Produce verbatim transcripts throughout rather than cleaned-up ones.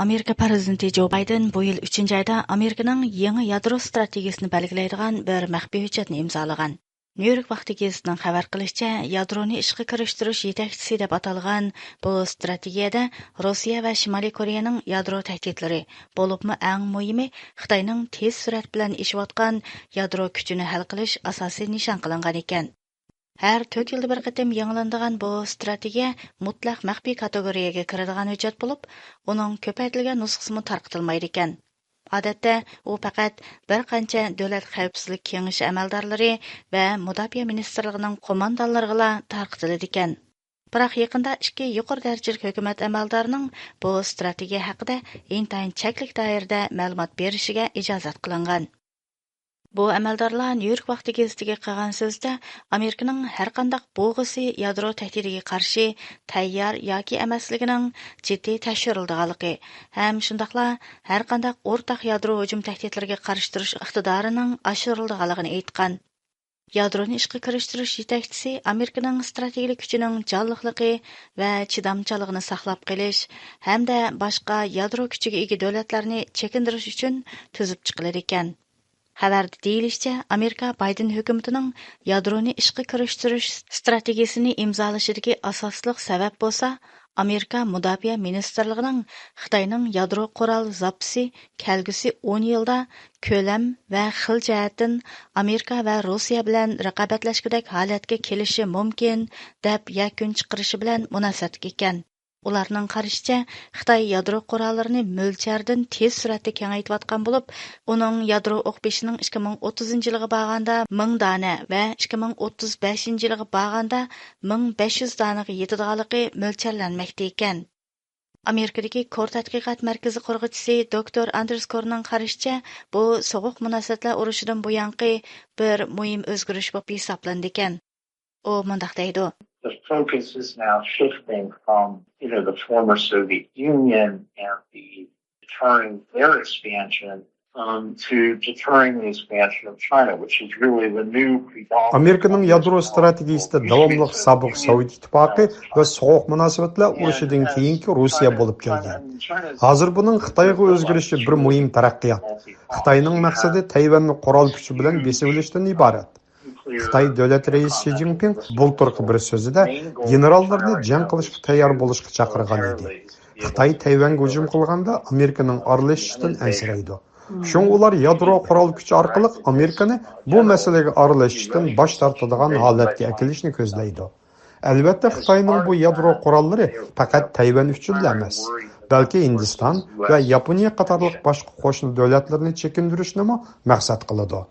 ئامېرىكا پىرېزىدېنتى جو بايدېن بۇ يىل ئۈچىنچى ئايدا ئامېرىكىنىڭ يېڭى يادرو ئىستراتېگىيىسىنى بەلگىلەيدىغان بىر مەخپىي ھۆججەتنى ئىمزالىغان. نيۇ يورك ۋاقتى گېزىتىنىڭ خەۋەر قىلىشىچە، يادرونى ئىشقا كىرىشتۈرۈش يېتەكچىسى دەپ ئاتالغان بۇ ئىستراتېگىيەدە روسىيە ۋە شىمالىي كورېيەنىڭ يادرو تەھدىتلىرى، بولۇپمۇ ئەڭ مۇھىمى خىتاينىڭ تېز سۈرئەت بىلەن ئېشىۋاتقان يادرو كۈچىنى ھەل قىلىش ئاساسىي نىشان قىلىنغان ئىكەن. ھەر تۆت يىلدا بىر قېتىم يېڭىلىنىدىغان بۇ ئىستراتېگىيە مۇتلەق مەخپىي كاتېگورىيەگە كىرىدىغان ھۆججەت بولۇپ، ئۇنىڭ كۆپەيتىلگەن نۇسخىسىمۇ تارقىتىلمايدىكەن. ئادەتتە، ئۇ پەقەت بىر قانچە دۆلەت خەۋپسىزلىك كېڭىشى ئەمەلدارلىرى ۋە مۇداپىئە مىنىستىرلىقىنىڭ قوماندانلىرىغىلا تارقىتىلىدىكەن. بىراق يېقىندا ئىككى يۇقىرى دەرىجىلىك ھۆكۈمەت ئەمەلدارىنىڭ بۇ ئىستراتېگىيە ھەققىدە ئىنتايىن چەكلىك دائىرىدە مەلۇمات بېرىشىگە ئىجازەت قىلىنغان. بۇ ئەمەلدارلار نيۇ يورك ۋاقتى گېزىتىگە قىلغان سۆزىدە، ئامېرىكىنىڭ ھەرقانداق بوغۇسى يادرو تەھدىتىگە قارشى تەييار ياكى ئەمەسلىكىنىڭ جىددىي تەكشۈرۈلىدىغانلىقى ھەم شۇنداقلا ھەرقانداق ئورتاق يادرو ھۇجۇم تەھدىتلىرىگە قارشى تۇرۇش ئىقتىدارىنىڭ ئاشۇرۇلىدىغانلىقىنى ئېيتقان. يادرونى ئىشقا كىرىشتۈرۈش يېتەكچىسى ئامېرىكىنىڭ ئىستراتېگىيەلىك كۈچىنىڭ جانلىقلىقى ۋە چىدامچانلىقىنى ساقلاپ قېلىش ھەمدە باشقا يادرو كۈچىگە ئىگە دۆلەتلەرنى چېكىندۈرۈش ئۈچۈن تۈزۈپ چىقىلىدىكەن. خەۋەردە دېيىلىشىچە، ئامېرىكا بايدېن ھۆكۈمىتىنىڭ يادرونى ئىشقا كىرىشتۈرۈش ئىستراتېگىيىسىنى ئىمزالىشىدىكى ئاساسلىق سەۋەب بولسا، ئامېرىكا مۇداپىئە مىنىستىرلىقىنىڭ خىتاينىڭ يادرو قورال زاپىسى كەلگۈسى ئون يىلدا كۆلەم ۋە خىل جەھەتتىن ئامېرىكا ۋە روسىيە بىلەن رىقابەتلەشكۈدەك ھالەتكە كېلىشى مۇمكىن، دەپ يەكۈن چىقىرىشى بىلەن مۇناسىۋەتلىك ئىكەن. ئۇلارنىڭ قارىشىچە، خىتاي يادرو قوراللىرىنى مۆلچەردىن تېز سۈرئەتتە كېڭەيتىۋاتقان بولۇپ، ئۇنىڭ يادرو ئوق بېشىنىڭ ئىككى مىڭ ئوتتۇزىنچى يىلىغا بارغاندا مىڭ دانە ۋە ئىككى مىڭ ئوتتۇز بەشىنچى يىلىغا بارغاندا مىڭ بەش يۈز دانىغا يېتىدىغانلىقى مۆلچەرلەنمەكتە ئىكەن. ئامېرىكىدىكى كور تەتقىقات مەركىزى قۇرغۇچىسى دوكتور ئاندرېس كورنىڭ قارىشىچە، بۇ سوغۇق مۇناسىۋەتلەر ئۇرۇشىدىن بۇيانقى بىر مۇھىم ئۆزگىرىش بولۇپ ھېسابلىنىدىكەن. ئۇ مۇنداق دەيدۇ. The focus is now shifting from, you know, the former Soviet Union and the deterring their expansion, um, to deterring the expansion of China, which is really the new predominant ئامېرىكىنىڭ يادرو ئىستراتېگىيىسىدە داۋاملىق سابىق سوۋېت ئىتتىپاقى ۋە سوغۇق مۇناسىۋەتلەر ئۇرۇشىدىن كېيىنكى روسىيە بولۇپ كەلگەن. ھازىر بۇنىڭ خىتايغا ئۆزگىرىشى بىر مۇھىم تەرەققىيات. خىتاينىڭ مەقسىتى تەيۋەننى قورال كۈچى بىلەن بېسىۋېلىشتىن ئىبارەت. خىتاي دۆلەت رەئىسى شى جىنپىڭ بۇلتۇرقى بىر سۆزىدە گېنېراللارنى جەڭ قىلىشقا تەييار بولۇشقا چاقىرغان ئىدى. خىتاي تەيۋەنگە ھۇجۇم قىلغاندا ئامېرىكىنىڭ ئارىلىشىشىدىن ئەنسىرەيدۇ. شۇڭا ئۇلار يادرو قورال كۈچى ئارقىلىق ئامېرىكىنى بۇ مەسىلىگە ئارىلىشىشتىن باش تارتىدىغان ھالەتكە ئەكېلىشنى كۆزلەيدۇ. ئەلۋەتتە، خىتاينىڭ بۇ يادرو قوراللىرى پەقەت تەيۋەن ئۈچۈنلا ئەمەس، بەلكى ھىندىستان ۋە ياپونىيە قاتارلىق باشقا قوشنا دۆلەتلەرنى چېكىندۈرۈشنىمۇ مەقسەت قىلىدۇ.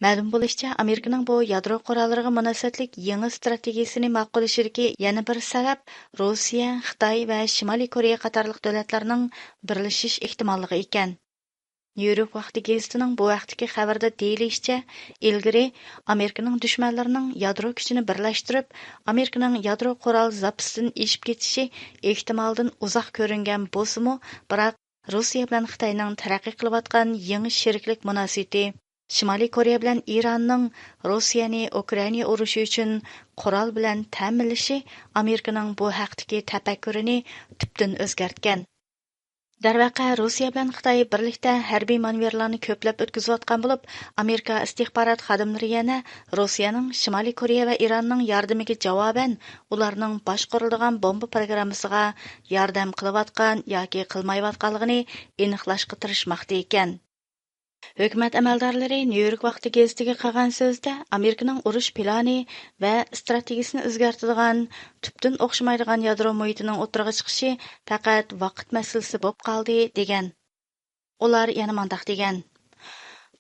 مەلۇم بولۇشىچە، ئامېرىكىنىڭ بۇ يادرو قوراللىرىغا مۇناسىۋەتلىك يېڭى ئىستراتېگىيىسىنى ماقۇللىشىدىكى يەنە بىر سەۋەب روسىيە، خىتاي ۋە شىمالىي كورېيە قاتارلىق دۆلەتلەرنىڭ بىرلىشىش ئېھتىماللىقى ئىكەن. نيۇ يورك ۋاقتى گېزىتىنىڭ بۇ ھەقتىكى خەۋىرىدە دېيىلىشىچە، ئىلگىرى ئامېرىكىنىڭ دۈشمەنلىرىنىڭ يادرو كۈچىنى بىرلەشتۈرۈپ، ئامېرىكىنىڭ يادرو قورال زاپىسىدىن ئېشىپ كېتىشى ئېھتىمالدىن ئۇزاق كۆرۈنگەن بولسىمۇ، بىراق روسىيە بىلەن خىتاينىڭ تەرەققىي قىلىۋاتقان يېڭى شېرىكلىك مۇناسىۋىتى، شىمالىي كورېيە بىلەن ئىراننىڭ روسىيەنى ئۇكرائىنا ئۇرۇشى ئۈچۈن قورال بىلەن تەمىنلىشى ئامېرىكىنىڭ بۇ ھەقتىكى تەپەككۇرىنى تۈپتىن ئۆزگەرتكەن. دەرۋەقە، روسىيە بىلەن خىتاي بىرلىكتە ھەربىي مانېۋىرلارنى كۆپلەپ ئۆتكۈزۈۋاتقان بولۇپ، ئامېرىكا ئىستىخبارات خادىملىرى يەنە روسىيەنىڭ شىمالىي كورېيە ۋە ئىراننىڭ ياردىمىگە جاۋابەن ئۇلارنىڭ باشقۇرۇلىدىغان بومبا پروگراممىسىغا ياردەم قىلىۋاتقان ياكى قىلمايۋاتقانلىقىنى ئېنىقلاشقا تىرىشماقتا ئىكەن. ھۆكۈمەت ئەمەلدارلىرى نيۇ يورك ۋاقتى گېزىتىگە قىلغان سۆزىدە، ئامېرىكىنىڭ ئۇرۇش پىلانى ۋە ئىستراتېگىيىسىنى ئۆزگەرتىدىغان، تۈپتىن ئوخشىمايدىغان يادرو مۇھىتىنىڭ ئوتتۇرىغا چىقىشى پەقەت ۋاقىت مەسىلىسى بولۇپ قالدى، دېگەن. ئۇلار يەنە مۇنداق دېگەن: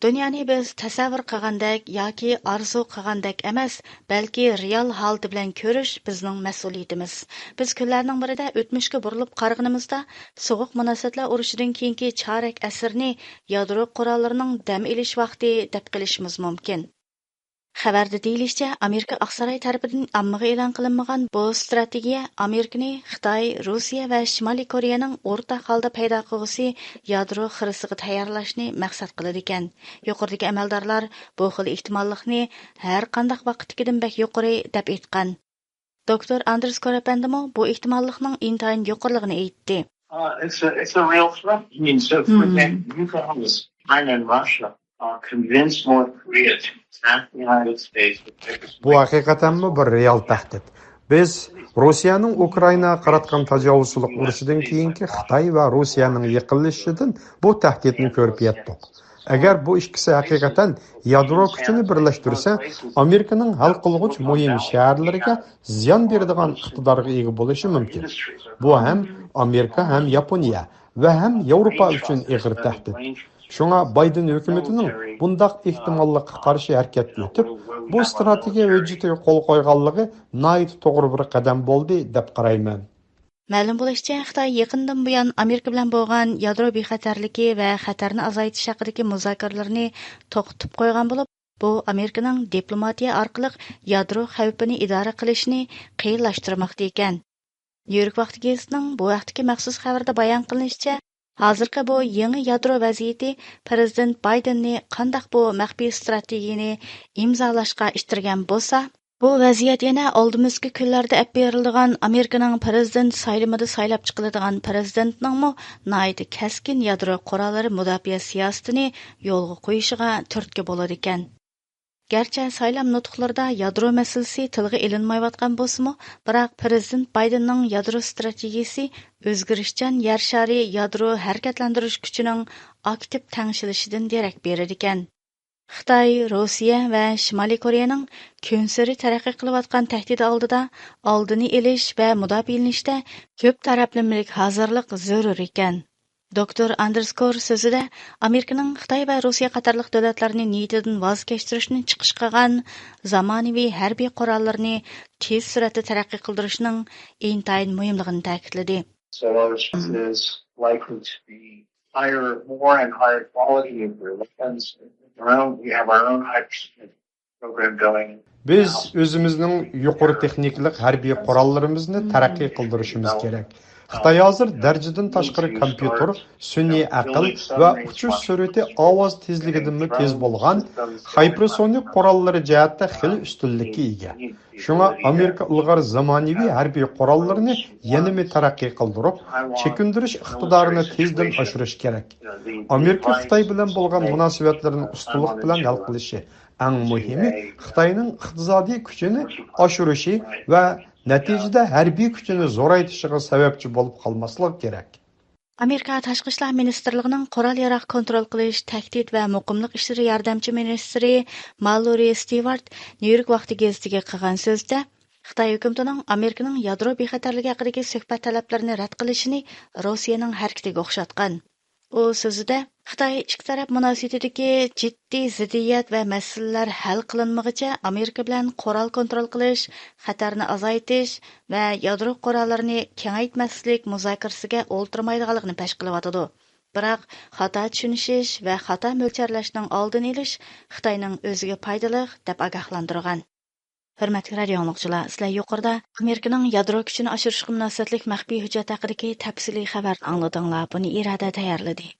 دۇنيانى بىز تەسەۋۋۇر قىلغاندەك ياكى ئارزۇ قىلغاندەك ئەمەس، بەلكى رېئال ھالىتى بىلەن كۆرۈش بىزنىڭ مەسئۇلىيىتىمىز. بىز كۈنلەرنىڭ بىرىدە ئۆتمۈشكە بۇرۇلۇپ قارىغىنىمىزدا، سوغۇق مۇناسىۋەتلەر ئۇرۇشىدىن كېيىنكى چارەك ئەسىرنى يادرو قوراللىرىنىڭ دەم ئېلىش ۋاقتى دەپ قىلىشىمىز مۇمكىن. خەۋەردە دېيىلىشىچە، ئامېرىكا ئاقساراي تەرىپىدىن ئاممىغا ئېلان قىلىنمىغان بۇ ئىستراتېگىيە ئامېرىكىنى خىتاي، روسىيە ۋە شىمالىي كورېيەنىڭ ئورتاق ھالدا پەيدا قىلغۇسى يادرو خىرىسىغا تەييارلاشنى مەقسەت قىلىدىكەن. يۇقىرىدىكى ئەمەلدارلار بۇ خىل ئېھتىماللىقنى ھەر قانداق ۋاقىتتىكىدىن بەك يۇقىرى دەپ ئېيتقان. دوكتور ئاندرېس كور ئەپەندىمۇ بۇ ئېھتىماللىقنىڭ ئىنتايىن يۇقىرىلىقىنى ئېيتتى. Uh, it's a it's a real threat. I mean, so for example, you can have this China and Russia are convinced North Korea to attack the United States with every بۇ ھەقىقەتەنمۇ بىر رېئال تەھدىت. بىز روسىيەنىڭ ئۇكرائىناغا قاراتقان تاجاۋۇزچىلىق ئۇرۇشىدىن كېيىنكى خىتاي ۋە روسىيەنىڭ يېقىنلىشىشىدىن بۇ تەھدىتنى كۆرۈپ يەتتۇق. ئەگەر بۇ ئىككىسى ھەقىقەتەن يادرو كۈچىنى بىرلەشتۈرسە، ئامېرىكىنىڭ ھەل قىلغۇچ مۇھىم شەھەرلىرىگە زىيان بېرىدىغان ئىقتىدارغا ئىگە بولۇشى مۇمكىن. بۇ ھەم ئامېرىكا، ھەم ياپونىيە ۋە ھەم ياۋروپا ئۈچۈن ئېغىر تەھدىت. شۇڭا بايدېن ھۆكۈمىتىنىڭ بۇنداق ئېھتىماللىققا قارشى ھەرىكەتكە ئۆتۈپ، بۇ ئىستراتېگىيە ھۆججىتىگە قول قويغانلىقى ناھايىتى توغرا بىر قەدەم بولدى، دەپ قارايمەن. مەلۇم بولۇشىچە، خىتاي يېقىندىن بۇيان ئامېرىكا بىلەن بولغان يادرو بىخەتەرلىكى ۋە خەتەرنى ئازايتىش ھەققىدىكى مۇزاكىرىلىرىنى توختىتىپ قويغان بولۇپ، بۇ ئامېرىكىنىڭ دىپلوماتىيە ئارقىلىق يادرو خەۋپىنى ئىدارە قىلىشىنى قىيىنلاشتۇرماقتا ئىكەن. نيۇ يورك ۋاقتى گېزىتىنىڭ بۇ ھەقتىكى مەخسۇس خەۋىرىدە بايان قىلىنىشىچە، ھازىرقى بۇ يېڭى يادرو ۋەزىيىتى پىرېزىدېنت بايدېننى قانداق بۇ مەخپىي ئىستراتېگىيىنى ئىمزالاشقا ئىتتەرگەن بولسا، بۇ ۋەزىيەت يەنە ئالدىمىزدىكى كۈنلەردە ئەپ بېرىلىدىغان ئامېرىكىنىڭ پىرېزىدېنت سايلىمىدا سايلاپ چىقىلىدىغان پىرېزىدېنتنىڭمۇ ناھايىتى كەسكىن يادرو قوراللىرى مۇداپىئە سىياسىتىنى يولغا قويۇشىغا تۈرتكە بولىدىكەن. گەرچە سايلام نۇتۇقلىرىدا يادرو مەسىلىسى تىلغا ئېلىنمايۋاتقان بولسىمۇ، بىراق پىرېزىدېنت بايدېننىڭ يادرو ئىستراتېگىيىسى ئۆزگىرىشچان يەر شارى يادرو ھەرىكەتلەندۈرۈش كۈچىنىڭ ئاكتىپ تەڭشىلىشىدىن دېرەك بېرىدىكەن. خىتاي، روسىيە ۋە شىمالىي كورېيەنىڭ كۈنسېرى تەرەققىي قىلىۋاتقان تەھدىتى ئالدىدا ئالدىنى ئېلىش ۋە مۇداپىئەلىنىشتە كۆپ تەرەپلىمىلىك ھازىرلىق زۆرۈر ئىكەن. دوكتور ئاندېرس كور سۆزىدە ئامېرىكىنىڭ خىتاي ۋە روسىيە قاتارلىق دۆلەتلەرنى نىيىتىدىن ۋاز كەچتۈرۈشنى چىقىش قىلغان زامانىۋى ھەربىي قوراللىرىنى تېز سۈرئەتتە تەرەققىي قىلدۇرۇشنىڭ ئىنتايىن مۇھىملىقىنى تەكىتلىدى. So our response is likely to be higher, more and higher quality of their weapons. Our own, we have our own hypersonic program going. بىز ئۆزىمىزنىڭ يۇقىرى تېخنىكىلىق ھەربىي قوراللىرىمىزنى تەرەققىي قىلدۇرۇشىمىز كېرەك. خىتاي ھازىر دەرىجىدىن تاشقىرى كومپيۇتېر، سۈنئىي ئەقىل ۋە ئۇچۇش سۈرئىتى ئاۋاز تېزلىكىدىنمۇ تېز بولغان خايپېرسونىك قوراللىرى جەھەتتە خېلى ئۈستۈنلۈككە ئىگە. شۇڭا ئامېرىكا ئىلغار زامانىۋى ھەربىي قوراللىرىنى يەنىمۇ تەرەققىي قىلدۇرۇپ، چېكىندۈرۈش ئىقتىدارىنى تېزدىن ئاشۇرۇش كېرەك. ئامېرىكا خىتاي بىلەن بولغان مۇناسىۋەتلىرىنى ئۇستىلىق بىلەن ھەل قىلىشى، ئەڭ مۇھىمى، خىتاينىڭ ئىقتىسادىي كۈچىنى ئاشۇرۇشى ۋە نەتىجىدە ھەربىي كۈچىنى زورايتىشىغا سەۋەبچى بولۇپ قالماسلىقى كېرەك. ئامېرىكا تاشقى ئىشلار مىنىستىرلىقىنىڭ قورال-ياراغ كونترول قىلىش، تەھدىت ۋە مۇقىملىق ئىشلىرى ياردەمچى مىنىستىرى مالورى ستىۋارت نيۇ يورك ۋاقتى گېزىتىگە قىلغان سۆزىدە، خىتاي ھۆكۈمىتىنىڭ ئامېرىكىنىڭ يادرو بىخەتەرلىكى ھەققىدىكى سۆھبەت تەلەپلىرىنى رەت قىلىشىنى روسىيەنىڭ ھەرىكىتىگە ئوخشاتقان. ئۇ سۆزىدە، خىتاي ئىككى تەرەپ مۇناسىۋىتىدىكى جىددىي زىددىيەت ۋە مەسىلىلەر ھەل قىلىنمىغىچە ئامېرىكا بىلەن قورال كونترول قىلىش، خەتەرنى ئازايتىش ۋە يادرو قوراللىرىنى كېڭەيتمەسلىك مۇزاكىرىسىگە ئولتۇرمايدىغانلىقىنى پەش قىلىۋاتىدۇ. بىراق خاتا چۈشىنىشىش ۋە خاتا مۆلچەرلەشنىڭ ئالدىنى ئېلىش خىتاينىڭ ئۆزىگە پايدىلىق، دەپ ئاگاھلاندۇرغان. ھۆرمەتلىك رادىئو ئاڭلىغۇچىلار، سىلەر يۇقىرىدا ئامېرىكىنىڭ يادرو كۈچىنى ئاشۇرۇشقا مۇناسىۋەتلىك مەخپىي ھۆججەت ھەققىدىكى تەپسىلىي خەۋەرنى ئاڭلىدىڭلار. بۇنى ئىرادە تەييارلىدى.